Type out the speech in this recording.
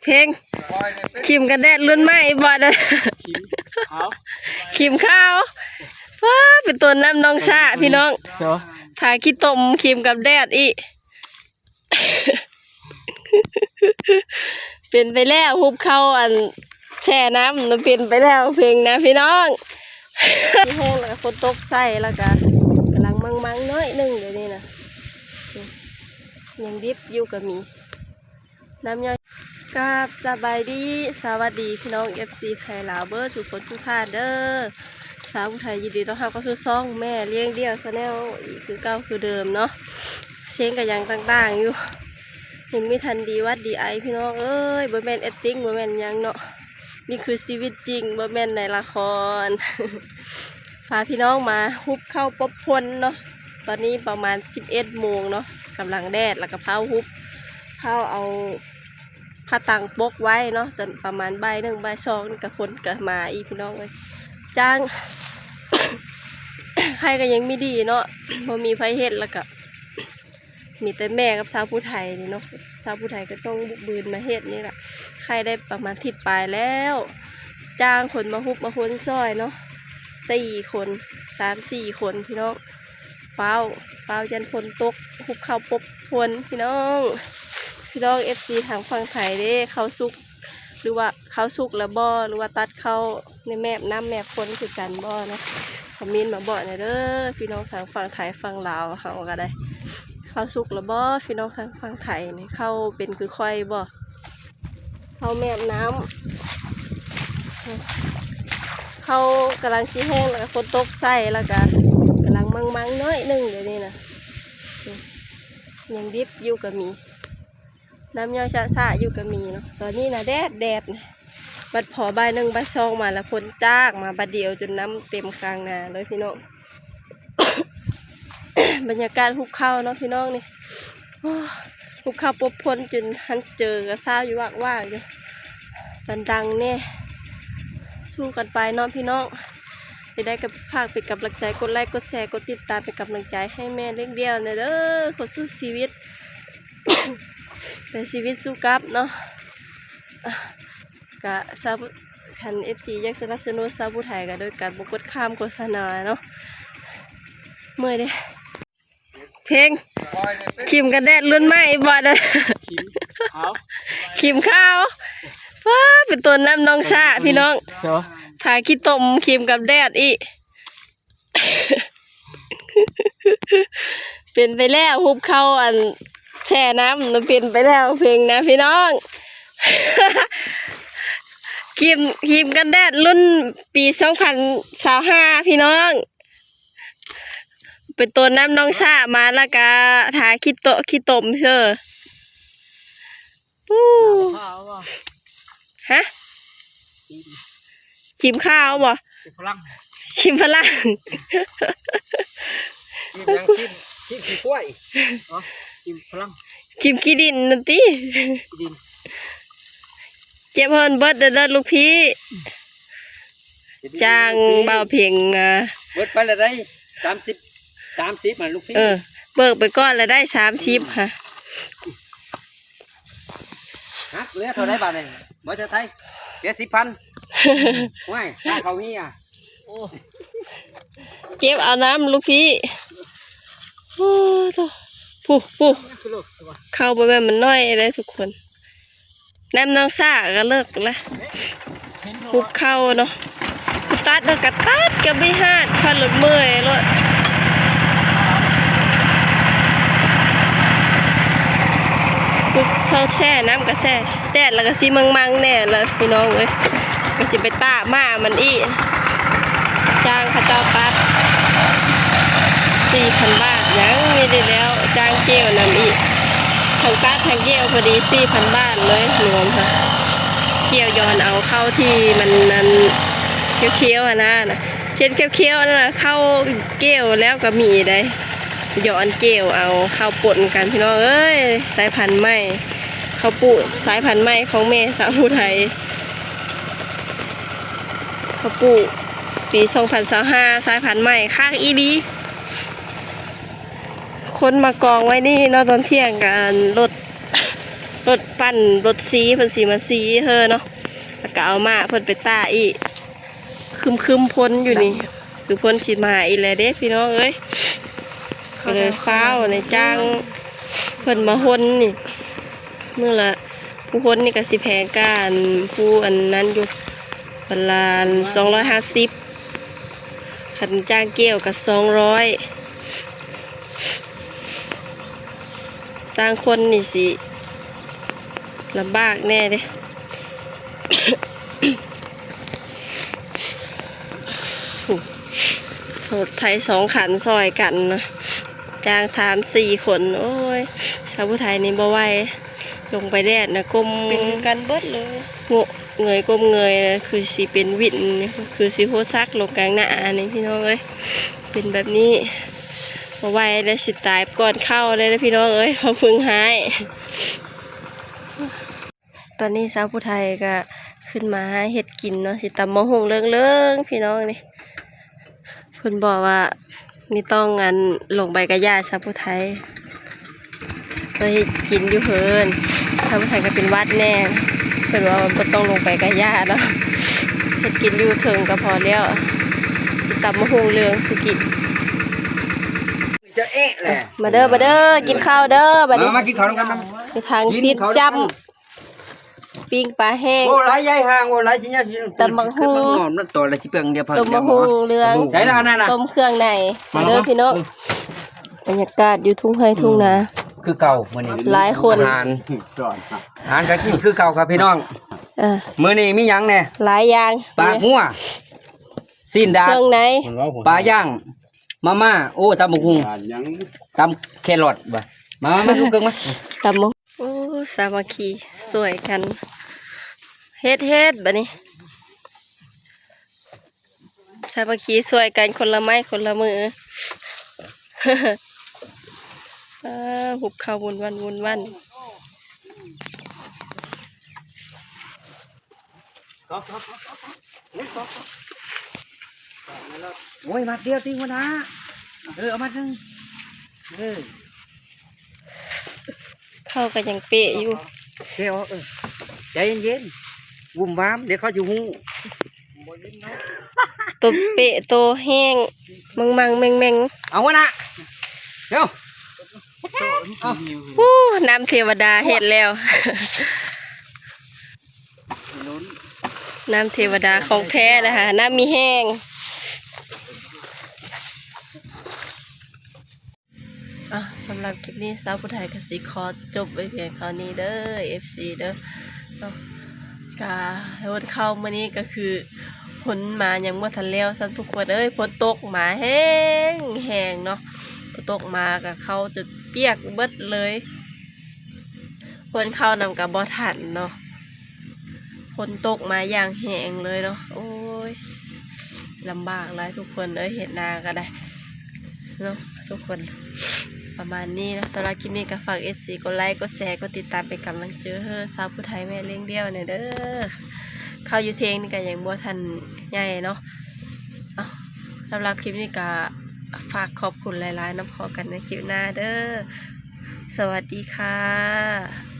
ເພງ ຄຣີມກັນແດດລຸ້ນໃໝ່ບໍ່ນະ? ຄຣີມຂາວ ຄຣີມຂາວ. ວ້າ ໄປໂຕນນ້ຳໜອງສະພີ່ນ້ອງ ເນາະ ທາຂີ້ຕົມຄຣີມກັນແດດອີກ. ເປັນໄປແລ້ວ ຮູບເຂົ້າອັນແຊ່ນ້ຳນະ ເປັນໄປແລ້ວເພງນະພີ່ນ້ອງ. ແຫ້ງແລ້ວກໍຝົນຕົກໃສ່ ແລ້ວກໍກຳລັງມັງໆໜ້ອຍໜຶ່ງດຽວນີ້ນະ ຍັງດິບຢູ່ກໍມີ ນ້ຳຍ້ອຍ. ກາບສະບາຍດີ ສະຫວັດດີພີ່ນ້ອງ ເອັຟຊີ ໄທລາວເບີດທຸກຄົນທຸກທ່ານເດີ. ສາວຜູ້ໄທຍິນດີຕ້ອນຮັບເຂົ້າສູ່ຊ່ອງແມ່ລ້ຽງດ່ຽວ Channel ອີກຄືເກົ່າຄືເດີມເນາະ. ສຽງກໍຍັງຕ່າງໆຢູ່ ຍັງມີທັນດີວັດດີໄອ ພີ່ນ້ອງເອີຍ. ບໍ່ແມ່ນ acting ບໍ່ແມ່ນຫຍັງເນາະ ນີ້ຄືຊີວິດຈິງ ບໍ່ແມ່ນໃນລະຄອນ. ພາພີ່ນ້ອງມາຮຸບເຂົ້າປົບພົນເນາະ. ຕອນນີ້ປະມານສິບເອັດໂມງເນາະ ກຳລັງແດດ ແລ້ວກໍຟ້າວຮຸບ ຟ້າວເອົາຜ້າຕັ່ງປົກໄວ້ເນາະ. ຈົນປະມານບ່າຍໜຶ່ງ ບ່າຍສອງນີ້ກໍຝົນກໍມາອີກ ພີ່ນ້ອງເອີຍ. ຈ້າງ ໄຄກໍຍັງມີດີເນາະ ບໍ່ມີໃຜເຮັດ ແລ້ວກໍ ມີແຕ່ແມ່ກັບສາວຜູ້ໄທນີ້ເນາະ ສາວຜູ້ໄທກໍຕ້ອງບຸກບືນມາເຮັດນີ້ລະ. ໄຄໄດ້ປະມານທິດປາຍແລ້ວ ຈ້າງຄົນມາຮຸບມາຄົນຊ່ອຍເນາະ ສີ່ຄົນ ສາມສີ່ຄົນພີ່ນ້ອງ. ຟ້າວ ຟ້າວຢ້ານຝົນຕົກ ຮຸບເຂົ້າປົບພົນພີ່ນ້ອງ. ພີ່ນ້ອງ ເອັຟຊີ ທາງຝັ່ງໄທເດ້ ເຂົ້າສຸກ ຫຼືວ່າເຂົ້າສຸກແລ້ວບໍ່ ຫຼືວ່າຕັດເຂົ້າໃນແມບນ້ຳແມບຝົນຄືກັນບໍ່ເນາະ? ຄອມເມັນມາບອກແດ່ເດີ ພີ່ນ້ອງທາງຝັ່ງໄທຝັ່ງລາວເຮົາກໍໄດ້ ເຂົ້າສຸກແລ້ວບໍ່ ພີ່ນ້ອງທາງຝັ່ງໄທນີ້ ເຂົ້າເປັນຄືຂ້ອຍບໍ່ ເຂົ້າແມບນ້ຳ ເຂົ້າກຳລັງຊິແຫ້ງ ແລ້ວກໍຝົນຕົກໃສ່ ແລ້ວກໍກຳລັງມັງໆໜ້ອຍໜຶ່ງດຽວນີ້ນະ ຍັງດິບຢູ່ກໍມີ ນ້ຳຍ້ອຍຊະໆຢູ່ກໍມີເນາະ. ຕອນນີ້ນະແດດ ແດດ ບັດພໍບ່າຍໜຶ່ງບ່າຍສອງມາລະ ຝົນຈາກມາບາດດຽວຈົນນ້ຳເຕັມກາງນາເລີຍພີ່ນ້ອງ. ບັນຍາກາດຮຸບເຂົ້າເນາະພີ່ນ້ອງນີ້ ໂອ້ ຮຸບເຂົ້າປົບພົນຈົນຫັ້ນເຈີກະຊາວຢູ່ວາກໆຢູ່ ດັງໆແດ່ ສູ້ກັນໄປເນາະພີ່ນ້ອງ. ຈັ່ງໃດກໍຝາກເປັນກຳລັງໃຈ ກົດໄລ ກົດແຊ ກົດຕິດຕາມ ເປັນກຳລັງໃຈໃຫ້ແມ່ລ້ຽງດ່ຽວແດ່ເດີ ຄົນສູ້ຊີວິດ ແຕ່ຊີວິດສູ້ກັບເນາະ. ກະຊາວ ຄັນເອັຟຊີຢາກສະໜັບສະໜູນຊາວຜູ້ໄທ ກະໂດຍການບໍ່ກົດຂ້າມໂຄສະນາເນາະ. ເມື່ອຍເດ້ ເພງ ຄຣີມກັນແດດລຸ້ນໃໝ່ບໍ່ນະ? ຄຣີມຂາວ ຄຣີມຂາວ. ວ້າ ໄປໂຕນນ້ຳໜອງສະພີ່ນ້ອງ ເນາະ ທາຂີ້ຕົມຄຣີມກັນແດດອີກ. ເປັນໄປແລ້ວ ຮູບເຂົ້າອັນແຊ່ນ້ຳນະ ເປັນໄປແລ້ວເພງນະພີ່ນ້ອງ. ຄຣີມ ຄຣີມກັນແດດລຸ້ນປີສອງພັນຊາວຫ້າພີ່ນ້ອງ ໄປໂຕນນ້ຳໜອງສະມາ ແລ້ວກະທາຂີ້ໂຕະ ຂີ້ຕົມເຊີ. ປູ້ ຂາວບໍ່? ຮະ? ຄຣີມ ຄຣີມຂາວບໍ່? ຄຣີມຝຣັ່ງ ຄຣີມຝຣັ່ງ ຄຣີມຫຍັງ? ຄຣີມ ຄຣີມຂີ້ຄວາຍ ອໍ ຄຣີມຝຣັ່ງ ຄຣີມຂີ້ດິນນັ້ນຕິ? ຂີ້ດິນ ເກັບໃຫ້ມັນເບິດເດີລູກພີ່. ຈ້າງບ່າວເພັງນະ ເບິດໄປແລ້ວໄດ໋ ສາມສິບ ສາມສິບຫັ້ນລູກພີ່. ເອີ ເບີກໄປກ່ອນແລ້ວໄດ້ສາມສິບຫະ. ຮັກເຫຼືອເທົ່າໃດບາດນີ້? ເບິດເທົ່າໃດ? ເຫຼືອສິບພັນ. ໂອ້ຍ ຄ່າເຂົ້າເຮຍ. ໂອ້ ເກັບເອົານຳລູກພີ່. ໂອ້ໂທ້ ຜູ້ ຜູ້ ເຂົ້າບໍ່ແມ່ນມັນໜ້ອຍເດ້ທຸກຄົນ. ນ້ຳໜອງສະກໍເລິກລະ ຮຸບເຂົ້າເນາະ. ຕັດເນາະ ກໍຕັດກໍບໍ່ຮາດ ພັນລົດເມື່ອຍໂລດ. ຜູ້ເຊົາແຊ່ນ້ຳກໍແຊ່ ແດດລະກໍຊິມັງໆແດ່ລະພີ່ນ້ອງເອີຍ. ກໍຊິໄປຕາກມ້າມັນອີກ. ຈ້າງເຂົາເຈົ້າຕັດສີ່ພັນບາດ ຍັງມີໄດ້ແລ້ວ ຈ້າງກ່ຽວນຳອີກ ທັງຕັດທັງກ່ຽວພໍດີສີ່ພັນບາດເລີຍ ລວມຫະ. ກ່ຽວຍ້ອນເອົາເຂົ້າທີ່ມັນນັ້ນ ຂຽວໆຫັ້ນນະ ເຊັ່ນຂຽວໆນັ້ນນະ ເຂົ້າກ່ຽວແລ້ວກໍມີໄດ໋ ຍ້ອນກ່ຽວເອົາເຂົ້າປົນກັນ ພີ່ນ້ອງເອີຍ. ສາຍພັນໃໝ່ ເຂົ້າປູກສາຍພັນໃໝ່ຂອງແມ່ສາວຜູ້ໄທ. ເຂົ້າປູກປີສອງພັນຊາວຫ້າ ສາຍພັນໃໝ່ ຄັກອີ່ຫຼີ. ຄົນມາກອງໄວ້ນີ້ເນາະ ຕອນທ່ຽງກະ ອັນ ລົດ ລົ ລົດປັ່ນລົດສີ ເພິ່ນຊິມາສີເຮີເນາະ ແລ້ວກໍເອົາມ້າເພິ່ນໄປຕາກອີກ. ຄຶມໆ ຝົນຢູ່ນີ້ ຄືຝົນຊິມາອີກແລ້ວເດ້ພີ່ນ້ອງເອີຍ. ກໍເລີຍຟ້າວໃນຈ້າງເພິ່ນມາຫົ່ນນີ້ ມື້ລະ ຜູ້ຫົ່ນນີ້ກໍຊິແພງກວ່າອັນ ຜູ້ອັນນັ້ນຢູ່ ວັນລະສອງຮ້ອຍຫ້າສິບ ຄັນຈ້າງກ່ຽວກໍສອງຮ້ອຍ. ຕ່າງຄົນນີ້ຊິລຳບາກແດ່ເດ້. ໂອ້ ລົດໄຖສອງຄັນຊ່ອຍກັນນະ ຈ້າງສາມສີ່ຄົນ. ໂອ້ຍ ສາວຜູ້ໄທນີ້ບໍ່ໄຫວ ລົງໄປແດດນະ ກົ້ມ ເປັນຄືກັນເບິດເລີຍ ໂງະເງີຍ ກົ້ມເງີຍ ຄືຊິເປັນວິນ ຄືຊິຫົວສັກລົງກາງໜ້ານີ້ພີ່ນ້ອງເອີຍ. ເປັນແບບນີ້ບໍ່ໄຫວແລ້ວ ຊິຕາຍກ່ອນເຂົ້າແລ້ວພີ່ນ້ອງເອີຍ ເຂົາເພິ່ງຮ້າຍ. ຕອນນີ້ສາວຜູ້ໄທກໍຂຶ້ນມາຫາເຮັດກິນເນາະ ຊິຕຳບັກຫຸ່ງເລິງໆ ພີ່ນ້ອງນີ້. ເພິ່ນບອກວ່າມີຕ້ອງອັນລົງໄປກະຢ່າ ສາວຜູ້ໄທ ເພິ່ນເຮັດກິນຢູ່ເຮືອນ. ສາວຜູ້ໄທກໍເປັນຫວັດແດ່ ເພິ່ນວ່າບໍ່ຕ້ອງລົງໄປກະຢ່າເນາະ ເຮັດກິນຢູ່ເທິງກໍພໍແລ້ວ. ຊິຕຳບັກຫຸ່ງເລິງສູ່ກິນ. ຈະເອະແຫຼະ ມາເດີ ມາເດີ ກິນເຂົ້າເດີ ບັດນີ້ ມາ ມາກິນເຂົ້ານຳກັນນຳ. ມີທັງຊີ້ນຈ້ຳ ປີ້ງປາແຫ້ງ ໂອ້ ຫຼາຍໃຫຍ່ຫ່າງ ໂອ້ ຫຼາຍຊິຍາຊິ ຕຳບັກຫຸ່ງ ນອນ ນອນຕໍ່ລະຊິເປືອງດຽວ ຕົ້ມບັກຫຸ່ງເຫຼືອງ ໃສ່ລະນັ້ນນະ ຕົ້ມເຄື່ອງໃນ ມາເດີພີ່ນ້ອງ. ບັນຍາກາດຢູ່ທົ່ງໄຮ່ທົ່ງນາ ຄືເກົ່າມື້ນີ້ ຫຼາຍຄົນ ອາຫານ ອາຫານກະກິນຄືເກົ່າຄັບພີ່ນ້ອງ. ເອີ ມື້ນີ້ມີຫຍັງແດ່? ຫຼາຍຢ່າງ ປາກງົວ ຊີ້ນດາດ ເຄື່ອງໃນ ປາຍ່າງ ມາມ່າ ໂອ້ ຕຳບັກຫຸ່ງ ຕຳແຄຣອດ ວ່າ ມາ ມາ ມາ ລູກເກີງມາ ຕຳບັກ ໂອ້ ສາມັກຄີຊ່ວຍກັນເຮັດ ເຮັດບັດນີ້ ສາມັກຄີຊ່ວຍກັນຄົນລະໄມ້ຄົນລະມື. ເອີ ຫຸບເຂົ້າວຸ້ນວັນ ວຸ້ນວັນ. ໂອ້ຍ ມັດດຽວຕິຫົວໜ້າ ເອີ ເອົາມັດໜຶ່ງ ເອີ ເຂົ້າກໍຍັງເປະຢູ່ ເປະ ເອີ ໃຈເຢັນໆ ວຸ້ມວາມ ດຽວເຂົາຊິຮູ້ ໂຕເປະໂຕແຫ້ງ ມັງໆແມັງໆ. ເອົາຫົວໜ້າ ເອົາ ໂອ້ ນ້ຳເທວະດາເຮັດແລ້ວ. ນ້ຳເທວະດາຂອງແທ້ນະຄະ ນ້ຳມີແຮງ. ອ່ະ ສຳລັບຄລິບນີ້ ສາວຜູ້ໄທກໍຊິຂໍຈົບໄວ້ພຽງເທົ່ານີ້ເດີ ເອັຟຊີ ເດີເນາະ. ກະ ໂຮນເຂົ້າມື້ນີ້ກໍຄື ຝົນມາຍັງບໍ່ທັນແລ້ວຊ້ຳທຸກຄົນເອີຍ ຝົນຕົກມາແຮງໆເນາະ ຝົນຕົກມາກໍເຂົ້າຈົນປຽກເບິດເລີຍ. ໂຮນເຂົ້ານຳກໍບໍ່ທັນເນາະ ຝົນຕົກມາຢ່າງແຮງເລີຍເນາະ. ໂອ້ຍ ລຳບາກຫຼາຍທຸກຄົນເອີຍ ເຮັດນາກໍໄດ້ເນາະທຸກຄົນ. ປະມານນີ້ເນາະ ສຳລັບຄລິບນີ້ກໍຝາກເອັຟຊີກົດໄລ ກົດແຊ ກົດຕິດຕາມເປັນກຳລັງໃຈໃຫ້ສາວຜູ້ໄທແມ່ລ້ຽງດ່ຽວແດ່ເດີ. ເຂົ້າຢູ່ເທິງນີ້ກໍຍັງບໍ່ທັນໃຫຍ່ເນາະ. ເອົາ ສຳລັບຄລິບນີ້ກໍຝາກຂອບຄຸນຫຼາຍໆນຳ ພໍ້ກັນໃນຄລິບໜ້າເດີ. ສະຫວັດດີຄ່ະ.